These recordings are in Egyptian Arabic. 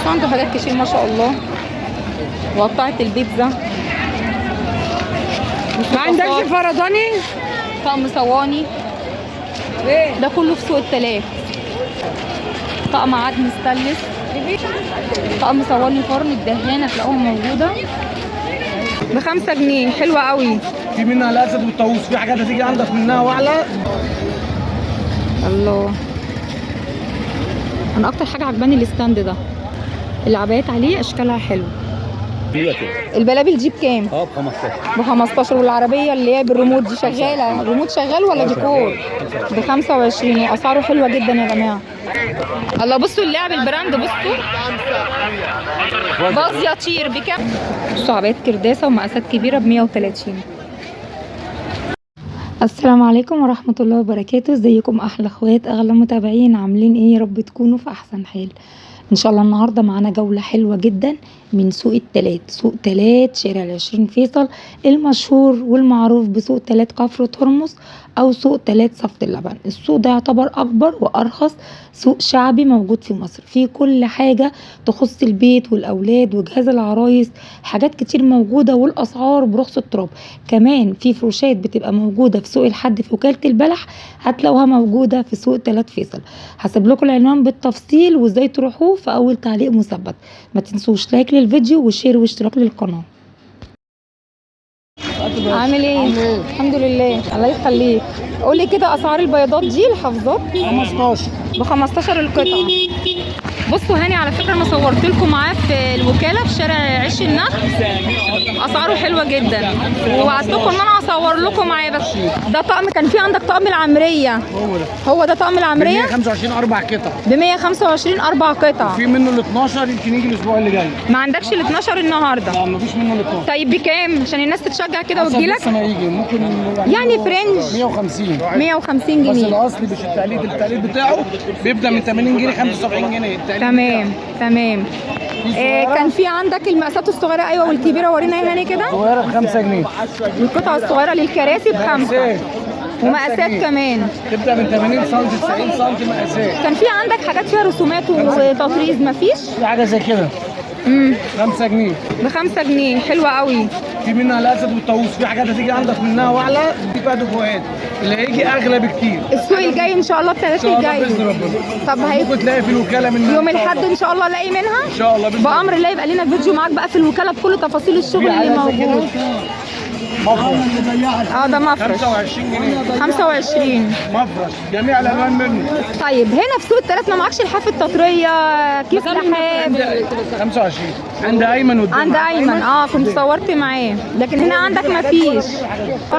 بس عنده حاجات كتير ما شاء الله. وقطعة البيتزا. ما عندكش فرداني؟ طقم صواني. ده كله في سوق التلات. طقم عدم ستانلس، طقم صواني فرن الدهانه تلاقوها موجودة ب5 جنيه. حلوة قوي. في منها الاسد والطاووس، في حاجات هتيجي عندك منها واعلى. الله، انا اكتر حاجة عجباني ال stand ده، العبايات عليه اشكالها حلو. البلابل دي بكام؟ اه ب 15. ب 15. والعربية اللي هي بالريموت دي شغالة؟ الريموت شغال ولا ديكور؟ ب 25. واسعاره حلوة جدا يا جماعة. الله، بصوا اللعب ال brand، بصوا باظ يطير بكام. بصوا عبايات كرداسه ومقاسات كبيرة ب 130. السلام عليكم ورحمة الله وبركاته. ازيكم احلى اخوات اغلى متابعين، عاملين ايه؟ يا رب تكونوا في احسن حال. ان شاء الله النهارده معانا جولة حلوة جدا من سوق التلات، سوق تلات شارع العشرين فيصل المشهور والمعروف بسوق تلات كفر هرمز او سوق تلات صفت اللبن. السوق ده يعتبر اكبر وارخص سوق شعبي موجود في مصر، فيه كل حاجة تخص البيت والاولاد وجهاز العرايس، حاجات كتير موجودة والاسعار برخص التراب. كمان في فروشات بتبقى موجودة في سوق الحد في وكالة البلح، هتلاقوها موجودة في سوق تلات فيصل. هسيب لكم العنوان بالتفصيل وازاي تروحوه في اول تعليق مثبت. ما تنسوش like للفيديو و share واشتراك للقناة. عامل ايه؟ الحمد لله. الله يخليك. قولي كده اسعار البياضات دي الحافظات. 15 ب 15 القطعة. بصوا هاني على فكرة انا صورت لكم معاه في الوكالة في شارع عش النخل، اسعاره حلوة جدا، ووعدتكم ان انا هصور لكم معاه. بس ده طقم كان في عندك طقم العمرية، هو ده هو ده طقم العمرية 125 اربع قطع ب 125 اربع قطع. في منه ال 12 يمكن يجي الاسبوع اللي جاي. ما عندكش ال 12 النهارده؟ لا مفيش منه ال 12. طيب بكام عشان الناس تتشجع كده وتجيلك؟ لسه ما يجي، ممكن يعني ف range 150 150 بس جنيه. الاصلي مش التقليد، التقليد بتاعه بيبدا من 80 جنيه 75 جنيه التقليد. تمام تمام. كان في عندك المقاسات الصغيرة ايوه والكبيرة، ورينا ايه هاني كده. صغيرة ب 5 جنيه. القطعة الصغيرة للكراسي ب5، ومقاسات كمان تبدا من 80 سم 90 سم مقاسات. كان في عندك حاجات فيها رسومات وتطريز؟ مفيش؟ في حاجة زي كده 5 جنيه. ب5 جنيه. حلوة قوي. في منها الاسد والطاووس، في حاجات هتيجي عندك منها واعلى، في بقى دفعات اللي هيجي اغلى بكتير. السوق الجاي ان شاء الله الثلاث ان شاء الله الجاي. باذن ربنا. طب هي ممكن تلاقي في الوكالة منها يوم الاحد ان شاء الله الاقي منها ان شاء الله باذن الله. بامر الله. يبقى لنا فيديو معاك بقى في الوكالة بكل تفاصيل الشغل في اللي حاجات زي كده. موجود. مفرش اه ده مفرش 25 جنيه. 25 مفرش جميع الالوان منه. طيب هنا في سوق الثلاث ما معكش الحاف التطريه، كيس لحاف؟ 25 عند ايمن قدام. عند ايمن، كنت صورت معاه، لكن هنا عندك ما فيش.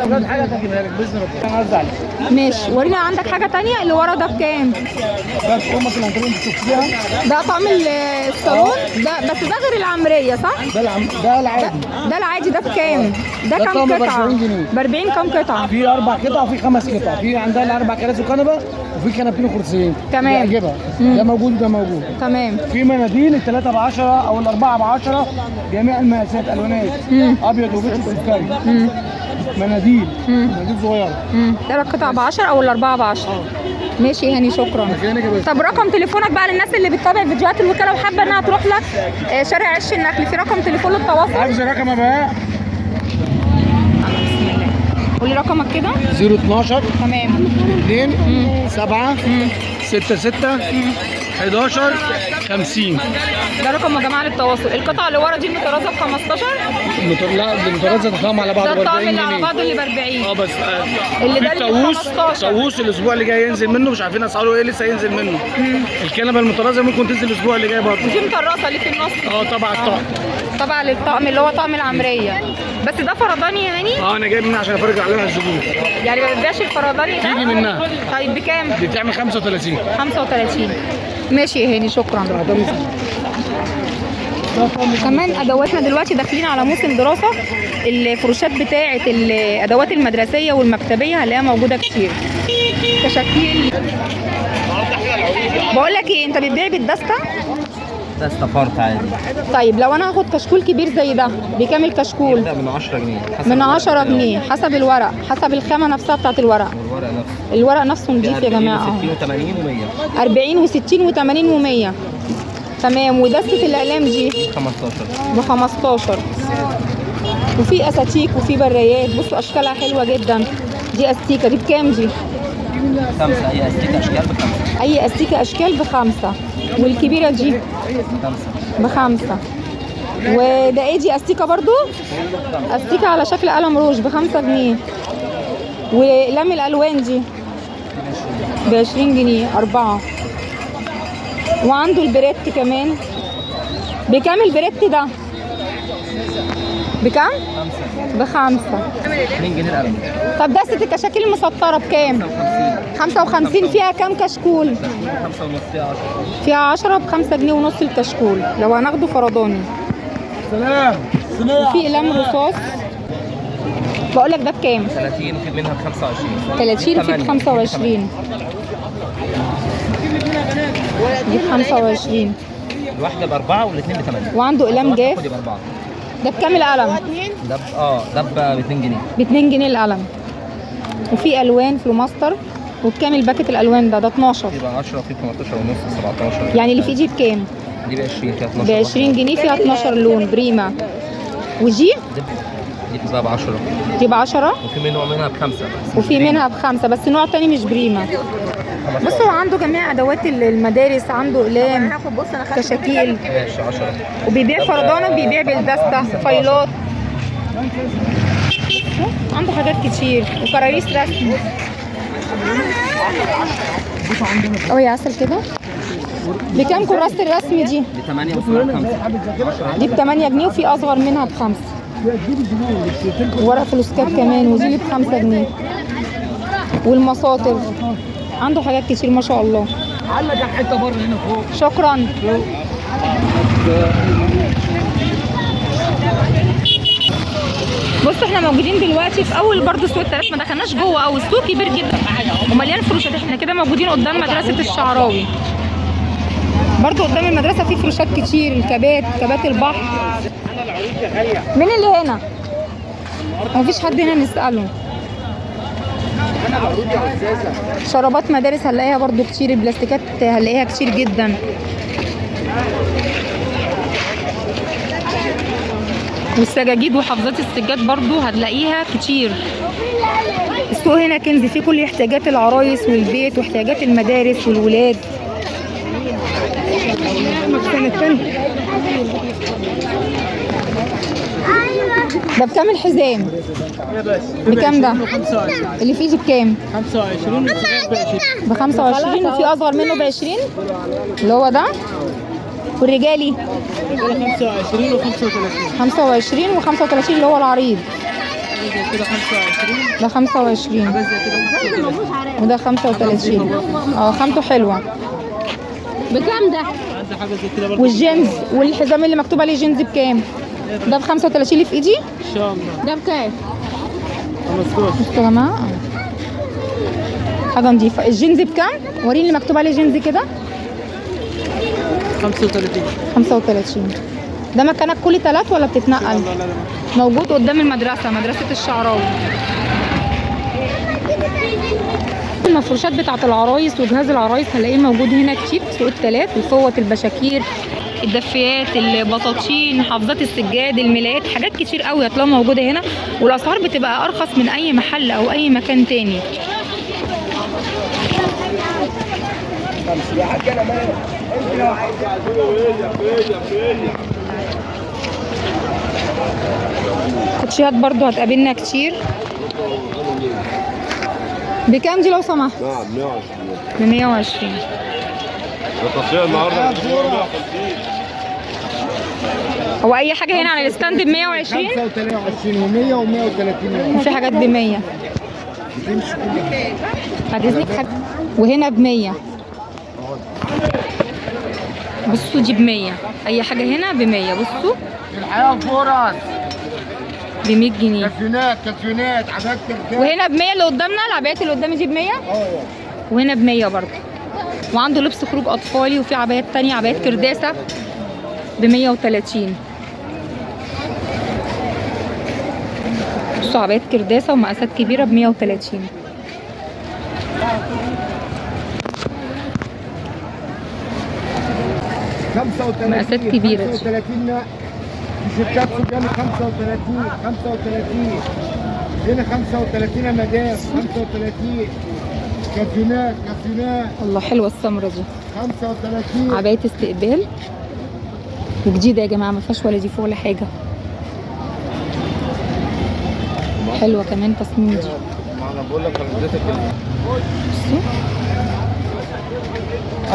حاجة هجيبها لك باذن ربنا. انا قصدي عليك. ماشي، ورينا عندك حاجة تانية. اللي ورا ده بكام؟ بس امك اللي انت شفتيها ده طقم الصالون ده، بس ده غير العمرية صح؟ ده العادي. ده العادي. ده بكام؟ ده ده كام طقم ب قطعه؟ 40 جنيه. ب 40 كام قطعه؟ في اربع قطع وفي خمس قطع، في عندها الاربع كراسي وكنبه، وفي كنبتين وكرسيين. تمام. يعجبها. ده موجود وده موجود. تمام. في مناديل الثلاثة ب 10 او الاربعة ب 10، جميع المقاسات الوانات، ابيض وبيج وسكري. مناديل مناديل صغيرة. ثلاث قطع ب 10 او الاربعة ب 10. ماشي يا هاني، شكرا. طب رقم تليفونك بقى للناس اللي بتتابع فيديوهات الوكالة وحابة انها تروح لك شارع عش النخل، في رقم تليفون للتواصل؟ عايز الرقم يا بهاء؟ بسم الله، قولي رقمك كده. 012 تمام. 2 7 6 6 11 50. ده رقم يا جماعة للتواصل. القطعة اللي ورا دي المطرزه ب 15؟ لا المطرزه ده طقم على بعض ده ب الطقم 40 اللي على جنيه. بعضه اللي ب 40. بس اللي في ده اللي ب طاووس 15. طاووس الاسبوع اللي جاي ينزل منه، مش عارفين اسعاره ايه، لسه ينزل منه. الكنبة المطرزه ممكن تنزل الاسبوع اللي جاي برضه. ودي مطرزه اللي في النص. طبعا الطقم. طبعا للطقم اللي هو طقم العمرية. بس ده فرداني يا هاني؟ انا جايب منها عشان افرج عليها الزبون. يعني ما بتبيعش الفرداني ده؟ تيجي منها. طيب بكام؟ دي بتعمل 35. 35. ماشي يا هاني، شكرا. كمان ادواتنا دلوقتي داخلين على موسم دراسة، الفروشات بتاعه الادوات المدرسية والمكتبيه هنلاقيها موجودة كتير. تشكيل. بقول لك ايه، انت بتبيع بالدسته؟ ده استفرت عادي. طيب لو انا هاخد كشكول كبير زي ده بكام الكشكول؟ يبدأ من 10 جنيه حسب من الورق 10 بتاعه. جنيه حسب الورق، حسب الخامة نفسها بتاعت الورق. والورق نفسه. الورق نفسه نضيف يا جماعة. 60 و80 و100. 40 و60 و80 و100. تمام. ودستة الاقلام دي 15 ب 15. وفي اساتيك وفي برايات، بصوا اشكالها حلوة جدا. دي استيكه، دي بكام دي؟ 5. اي استيكه اشكال ب5. اي استيكه اشكال ب5. والكبيرة دي 5 ب5. وده ايه دي؟ استيكه برضو، استيكه على شكل قلم روج ب5 جنيه. واقلام الالوان دي ب20 جنيه 4. وعنده البريت كمان. بكام البريت ده؟ بكام؟ ب5. 2 جنيه القلم. طب دستة الكشاكيل المسطرة بكام؟ 55. فيها كام كشكول؟ 5 ونص، فيها 10. فيها 10 ب5 جنيه ونص الكشكول لو هناخده فرداني. سلام. وفي اقلام رصاص. بقول لك ده بكام؟ 30، وفي منها ب 25. 30 وفي ب 25. دي ب 25. الواحدة ب4 والاثنين ب8. وعنده اقلام جاف. خدي ب4. ده بكام القلم؟ ده ده ب 2 جنيه. ب 2 جنيه القلم. وفي الوان فلوماستر. وبكام ال packet الالوان ده؟ ده 12. يبقى 10 وفي 18 ونص 17. يعني اللي في ايدي بكام؟ دي ب 20 فيها 12. ب 20 جنيه فيها 12 لون بريمه. ودي؟ دي بتبقى ب 10. دي ب 10. وفي نوع منها ب5. وفي منها ب5 بس نوع تاني مش بريمه. بصوا عنده جميع ادوات المدارس، عنده اقلام، كشاكيل، ماشي 10. وبيبيع فردانه وبيبيع بالدسته، فايلات، عنده حاجات كتير، وكراريس رسم. اه يا عسل كده. بكام كراسة الرسم دي؟ ب 8 وصغيرة 5. دي ب 8 جنيه وفي اصغر منها ب5. ورق فلوسكاب كمان، ودي ب 5 جنيه. والمساطر، عنده حاجات كتير ما شاء الله. علق حتة بره هنا فوق. شكرا. بصوا احنا موجودين دلوقتي في اول برضه سوق التلات، ما دخلناش جوه قوي، السوق كبير جدا ومليان فروشات. احنا كده موجودين قدام مدرسه الشعراوي. برضه قدام المدرسة في فروشات كتير، الكبات، كبات البحر. مين اللي هنا؟ مفيش حد هنا نساله. شرابات مدارس هنلاقيها برضو كتير، البلاستيكات هنلاقيها كتير جدا. والسجاجيد وحافظات السجاد برضو هتلاقيها كتير. السوق هنا كنز، فيه كل احتياجات العرايس والبيت واحتياجات المدارس والولاد. ده بكام الحزام؟ بكام ده؟ اللي فيه بكام؟ 25. ب 25. وفي اصغر منه ب 20 اللي هو ده. والرجالي 25 و35. 25 و35 اللي هو العريض. كده 25. ده 25 وده 35. خامته حلوة. بكام ده؟ عندي حاجة زي كده برضه. والجينز والحزام اللي مكتوب عليه جينز بكام؟ ده ب 35 اللي في ايدي؟ ان شاء الله. ده بكام؟ 15. بصوا يا جماعة حاجة نضيفه. الجينز بكام؟ وريني اللي مكتوب عليه جينز كده. 35. 35. ده مكانك كل تلات ولا بتتنقل؟ لا لا لا، موجود قدام المدرسة، مدرسه الشعراوي. المفروشات بتاعه العرايس وجهاز العرايس هنلاقيه موجود هنا كتير في سوق التلات. الفوط، البشاكير، الدفيات، البطاطين، حافظات السجاد، الملايات، حاجات كتير قوي هتلاقوها موجودة هنا، والاسعار بتبقى ارخص من اي محل او اي مكان تاني. كوتشيات برضو هتقابلنا كتير. بكام دي لو سمحت؟ نعم 120. ب 120. التصوير النهارده 150. هو اي حاجة هنا على ال stand ب 120؟ 25 و100 و130. وفي حاجات ب 100. بعد اذنك حاجة. وهنا ب 100. بصوا دي ب 100. اي حاجة هنا ب 100. بصوا الحياة فرص. ب 100 جنيه. كافيونات كافيونات عبايات كرداس. وهنا ب 100 اللي قدامنا، العبايات اللي قدامي دي ب 100. وهنا ب 100 برضه. وعنده لبس خروج اطفالي، وفي عبايات تانية، عبايات كرداسه ب 130. بصوا عبايات كرداسه ومقاسات كبيرة ب 130. خمسة 35. مقاسات كبيرة دي. 35 نقل. تيشيرتات صبياني 35 35. هنا 35 يا مدام، 35. كازينات كازينات. الله حلوة السمرة دي. 35. عباية استقبال وجديدة يا جماعة، ما فيهاش ولا ديفو ولا حاجة. حلوة كمان تصميم دي. ما انا بقول لك انا اديتك. بصوا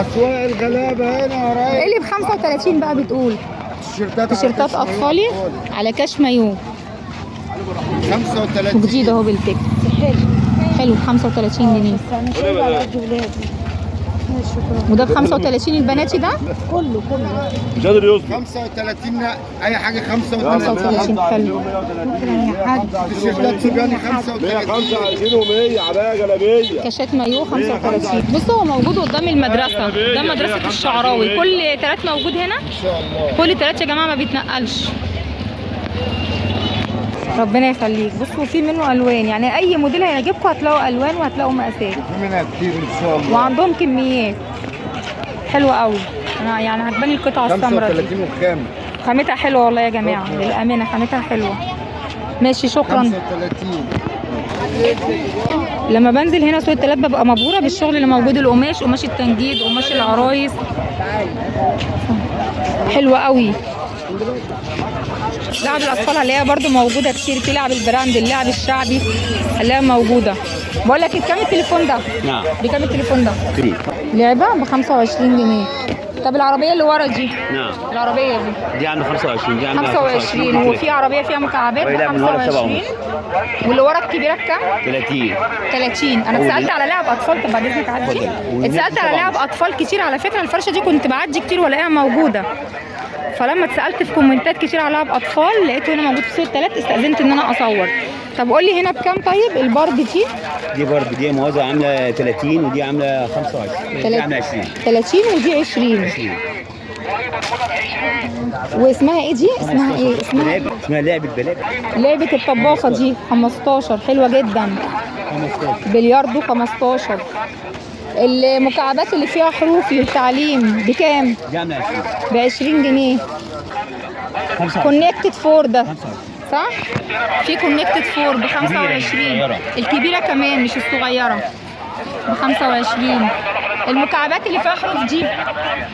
اسواق الغلابة هنا يا ريس. ايه اللي ب 35 بقى بتقول؟ تيشيرتات تيشيرتات اطفالي على كاش مايو 35 وجديد اهو بالتك. حلو ب 35 جنيه. وده ب 35 البناتي ده؟ كله كله مش قادر يصبر. 35 اي حاجة 35. 35 حلو. تيشيرتات صبياني 35. 125 و100 عباية جلابية. كاشات مايو 35. بصوا هو موجود قدام المدرسة، قدام مدرسه الشعراوي. كل تلات موجود هنا ان شاء الله. كل تلات يا جماعة ما بيتنقلش. ربنا يخليك. بصوا في منه الوان، يعني اي موديل هيعجبكم هتلاقوا الوان وهتلاقوا مقاسات. في منها كتير ان شاء الله. وعندهم كميات حلوة قوي. انا يعني عجباني القطعة السمراء دي. 35 وخامه. خامتها حلوة والله يا جماعة، للامانة خامتها حلوة. ماشي شكرا. 35. لما بنزل هنا سوق التلات ببقى مبهوره بالشغل اللي موجود، القماش، قماش التنجيد، قماش العرايس، حلوة قوي. لعب الاطفال هنلاقيها برده موجودة كتير، في لعب ال brand، اللعب الشعبي هنلاقيها موجودة. بقول لك بكام التليفون ده؟ نعم. بكام التليفون ده؟ لعبه ب 25 جنيه. طب العربية اللي ورا دي؟ نعم. العربية دي دي عامله 25، دي عامله 25، وفي عربية فيها مكعبات ب 25، واللي ورا الكبيرة بكام؟ 30. 30. انا اتسالت على لعب اطفال. طب بعد اذنك عدي. اتسالت على لعب اطفال كتير على فكرة، الفرشة دي كنت بعدي كتير والاقيها موجودة، فلما اتسالت في كومنتات كتير على لعب اطفال لقيته هنا موجود في سوق الثلاث، استاذنت ان انا اصور. طب قول لي هنا بكام طيب الباربي دي؟ دي باربي دي موازة عامله 30 ودي عامله 25، دي عامله 20. 30 ودي 20. واسمها ايه دي؟ اسمها ايه؟ اسمها لعبه بلابل. لعبه الطباخه دي 15، حلوة جدا. 15 بلياردو 15. المكعبات اللي فيها حروف للتعليم بكام؟ دي عامله 20. ب 20 جنيه. Connect Four ده صح؟ في Connect Four ب 25، الكبيرة كمان مش الصغيرة ب 25. المكعبات اللي فيها حروف دي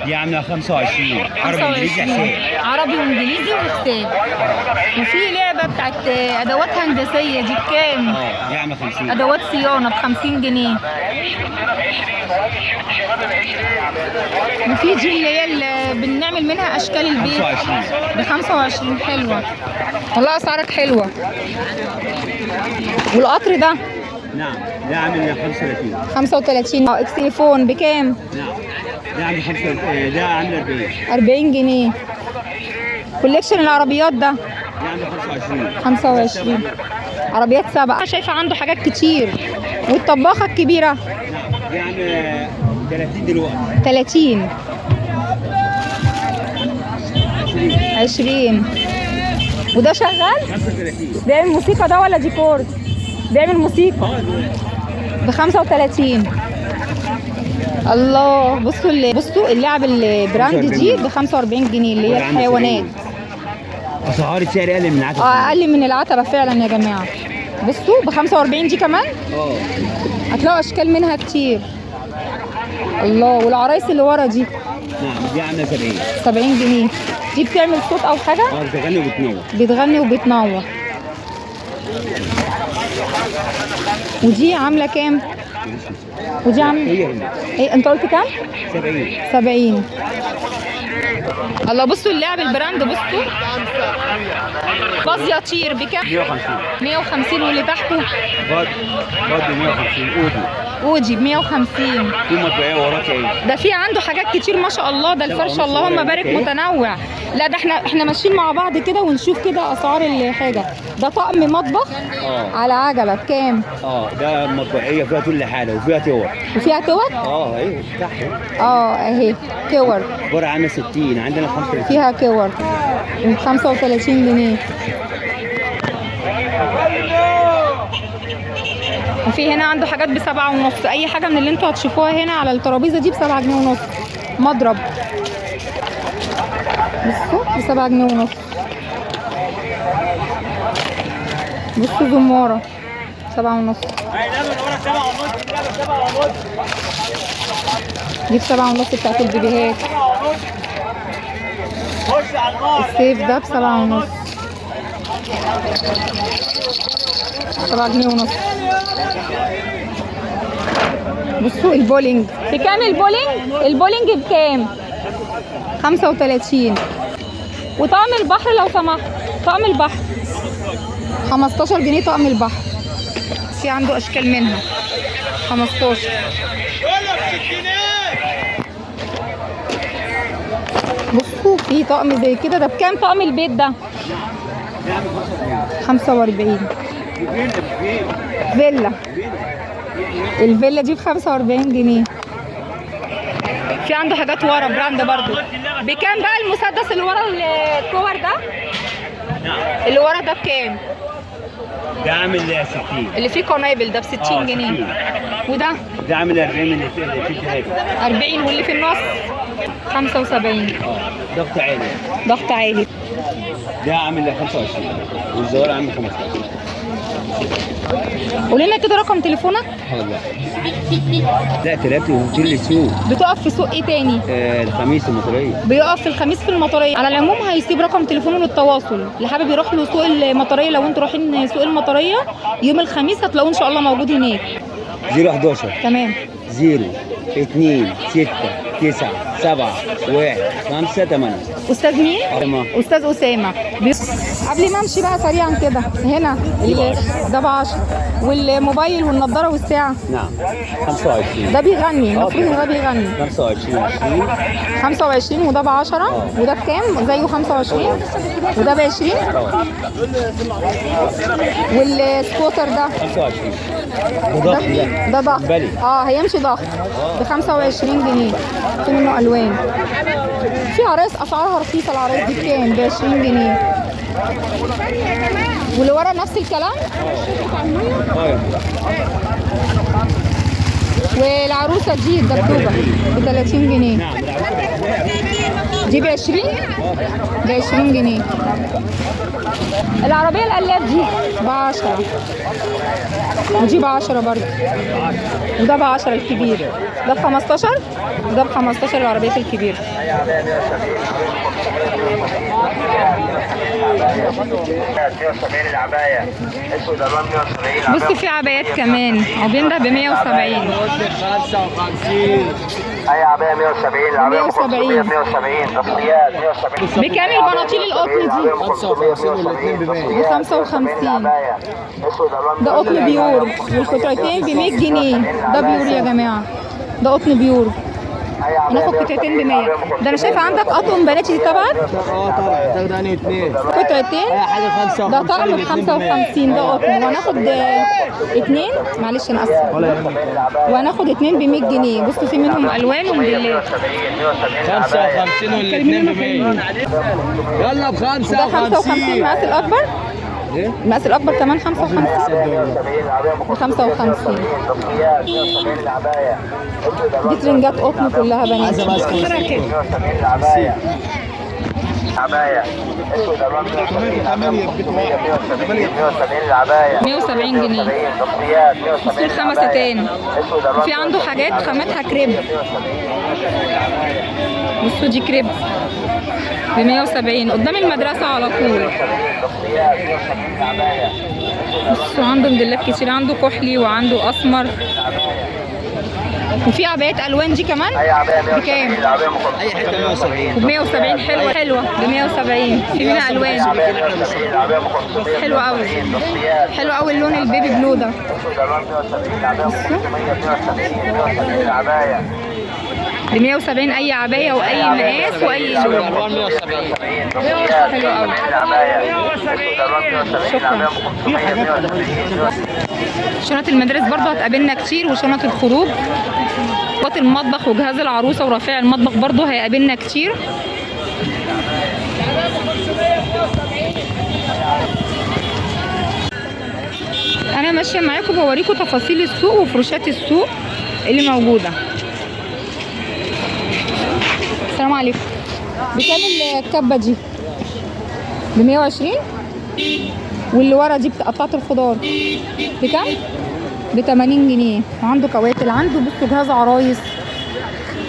دي عامله 25، عربي وانجليزي حساب. عربي وانجليزي وحساب. وفي لعبه بتاعت ادوات هندسية دي بكام؟ دي عامله 50. ادوات صيانة ب 50 جنيه. وفي دي اللي هي اللي بنعمل منها اشكال البيت 25 ب 25. حلوة والله، اسعارك حلوة. والقطر ده؟ نعم ده عامل 35. 35. اكسليفون بكام؟ نعم ده عامل 5، ده عامل 40. 40 جنيه. collection العربيات ده؟ ده عامل 25. 25. عربيات سبعة. انا شايفه عنده حاجات كتير. والطباخه الكبيرة؟ نعم دي عامله 30 دلوقتي. 30. 20. وده شغال؟ 35. بيعمل موسيقى ده ولا ديكور؟ بيعمل موسيقى ب 35. الله، بصوا بصوا اللعب ال brand دي ب 45 جنيه اللي هي الحيوانات. اسعار السعر اقل من العتبة. اقل من العتبة فعلا يا جماعة. بصوا ب 45 دي كمان. هتلاقوا اشكال منها كتير. الله، والعرايس اللي ورا دي؟ نعم دي عامله 70. 70 جنيه. دي بتعمل صوت او حاجة؟ بتغني وبتنور. بتغني وبتنور. ودي عامله كام؟ ودي عامله ايه؟ انت قلت كام؟ 70. 70. الله، بصوا اللعب ال brand. بصوا باز يطير بكام؟ 150. 150. واللي تحته؟ برضه 150. اودي ب 150. في مطبعيه وراك ايه؟ ده في عنده حاجات كتير ما شاء الله. ده الفرشة اللهم بارك متنوع. لا ده احنا ماشيين مع بعض كده ونشوف كده اسعار الحاجة. ده طقم مطبخ على عجله بكام؟ ده مطبعيه فيها كل حاجة وفيها تور. وفيها تور؟ ايوه تحت. اهي كور. بره عامله 60، عندنا 35. فيها كور ب 35 جنيه. وفي هنا عنده حاجات ب7.5. اي حاجة من اللي انتوا هتشوفوها هنا على الترابيزة دي ب7.5 جنيه. مضرب. بصوا ب7 جنيه ونص. بصوا زمارة 7.5. دي ب7.5 بتاعت البيبيهات. السيف ده ب7.5، 7 جنيه ونص. بصوا البولينج بكام؟ البولينج البولينج بكام؟ 35. وطقم البحر لو سمحت، طقم البحر 15 جنيه طقم البحر. في عنده اشكال منها 15. بصوا في طقم زي كده، ده بكام طقم البيت ده؟ 45. فيلا، الفيلا دي ب45 جنيه. في عنده حاجات ورا brand برضو. بكام بقى المسدس اللي ورا الكور ده؟ اللي ورا ده بكام؟ ده عامل 60. اللي فيه قنابل ده ب 60 جنيه. وده؟ ده عامل 40 اللي فيه 3. 40. واللي في النص 75. ضغط عالي. ضغط عالي. ده عامل 25 والزوار عامل 15. قول لنا كده رقم تليفونك. لا تلاتة وتشيل السوق. بتقف في سوق ايه تاني؟ الخميس المطريه. بيقف في الخميس في المطريه. على العموم هيسيب رقم تليفونه للتواصل، اللي حابب يروح له سوق المطريه. لو انتوا رايحين سوق المطريه يوم الخميس هتلاقوه ان شاء الله موجود هناك. 011 تمام. 0 2 6 9 7 1 5 8. استاذ مين؟ استاذ اسامة. قبل ما امشي بقى سريعا كده، هنا ده ب10، والموبايل والنضاره والساعة. نعم 25. ده بيغني، المفروض ان ده بيغني. 25 20 25. وده ب10. وده بكام؟ زيه 25. وده ب20. والسكوتر ده 25. ده ضغط، ده ضغط. هيمشي ضغط ب 25 جنيه. في منه الوان. في عرايس اسعارها رخيصة. العرايس دي بكام؟ ب 20 جنيه. واللي ورا نفس الكلام. والعروسه دي الدبدوبه ب 30 جنيه. دي ب 20، ب 20 جنيه. العربية القلاب دي ب 10، ودي ب 10 برضه، وده ب 10 الكبير، ده ب 15، وده ب 15 العربيات الكبيرة. بصوا في عبايات كمان، عبين ده ب 170. اي عباية 170، العباية 170، 170 170. بكام البناطيل القطن دي؟ 55 والاثنين ب 100. ب 55. ده قطن pure، والقطعتين ب 100 جنيه. ده pure يا جماعة، ده قطن pure. هناخد قطعتين ب 100. ده انا شايفه عندك قطن بناتي دي تبعك؟ طبعا تاخد انهي اثنين؟ قطعتين. حاجة 55. ده طقم ب 55، ده قطن. وهناخد اثنين، معلش انا اسفه، وهناخد اثنين ب 100 جنيه. بصوا في منهم الوان وموديلات. 55 والاثنين ب 100. يلا ب 55. ده 55 المقاس الاكبر. المقاس الاكبر كمان 55 ب 55. دي ترنجات قطن كلها بنات. عباية 170 جنيه. بصوا الخامة ستان، وفي عنده حاجات خامتها كريب. بصوا دي كريب ب 170 قدام المدرسة على طول. بصوا عنده موديلات كتير، عنده كحلي وعنده اسمر، وفي عبايات الوان. دي كمان بكام؟ اي حتة 170. ب 170. حلوة حلوة ب 170. في منها الوان حلوة قوي، حلو قوي اللون ال baby blue ده. بصوا ب 170 اي عباية واي مقاس واي لون. حلو قوي. شكرا. شنط المدارس برضو هتقابلنا كتير، وشنط الخروج، وقت المطبخ وجهاز العروسة ورافع المطبخ برضو هيقابلنا كتير. انا ماشية معاكم بوريكم تفاصيل السوق وفروشات السوق اللي موجودة. السلام عليكم. بكام الكبه دي؟ ب 120. واللي ورا دي بتاعت الخضار بكام؟ ب 80 جنيه. وعنده كواتل، عنده بصوا جهاز عرايس،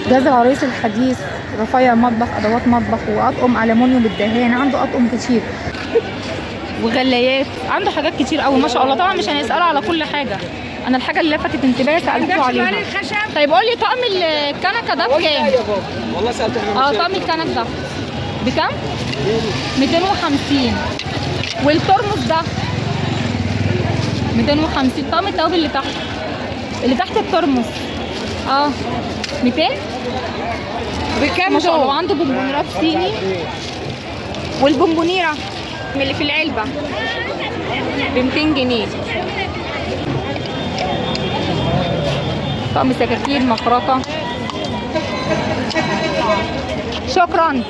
جهاز العرايس الحديث، رفايع مطبخ، ادوات مطبخ، واطقم الومنيوم بالدهان، عنده اطقم كتير وغلايات، عنده حاجات كتير قوي ما شاء الله. طبعا مش هنساله على كل حاجة، انا الحاجة اللي لفتت انتباهي سالته عليها. طيب قول لي طقم الكنكه ده بكام؟ والله سالت. طقم الكنك ده بكام؟ 250. والترمس ده 250. طقم التوابل اللي تحت، اللي تحت الترمس 200 بكام ما شاء الله. دول؟ وعنده بونبونيرات صيني، والبونبونيره اللي في العلبة ب 200 جنيه. طقم سكاكين، مخرطه. شكرا.